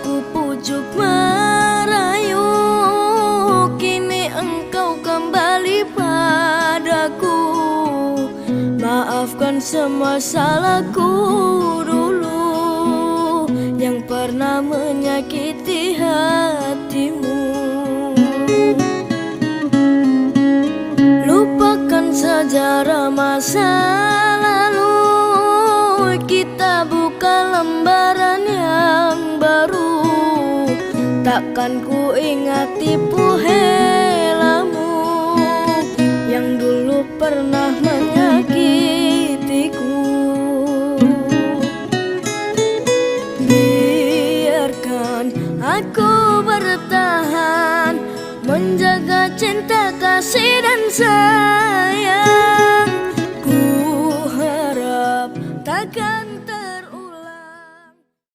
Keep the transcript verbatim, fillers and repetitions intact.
Kupujuk merayu, kini engkau kembali padaku. Maafkan semua salahku dulu yang pernah menyakiti hatimu. Lupakan sejarah masa lalu, kita buka lembaran yang baru. Takkan ku ingat tipu helamu yang dulu pernah menyakitiku. Biarkan aku bertahan, menjaga cinta, kasih, dan sayang.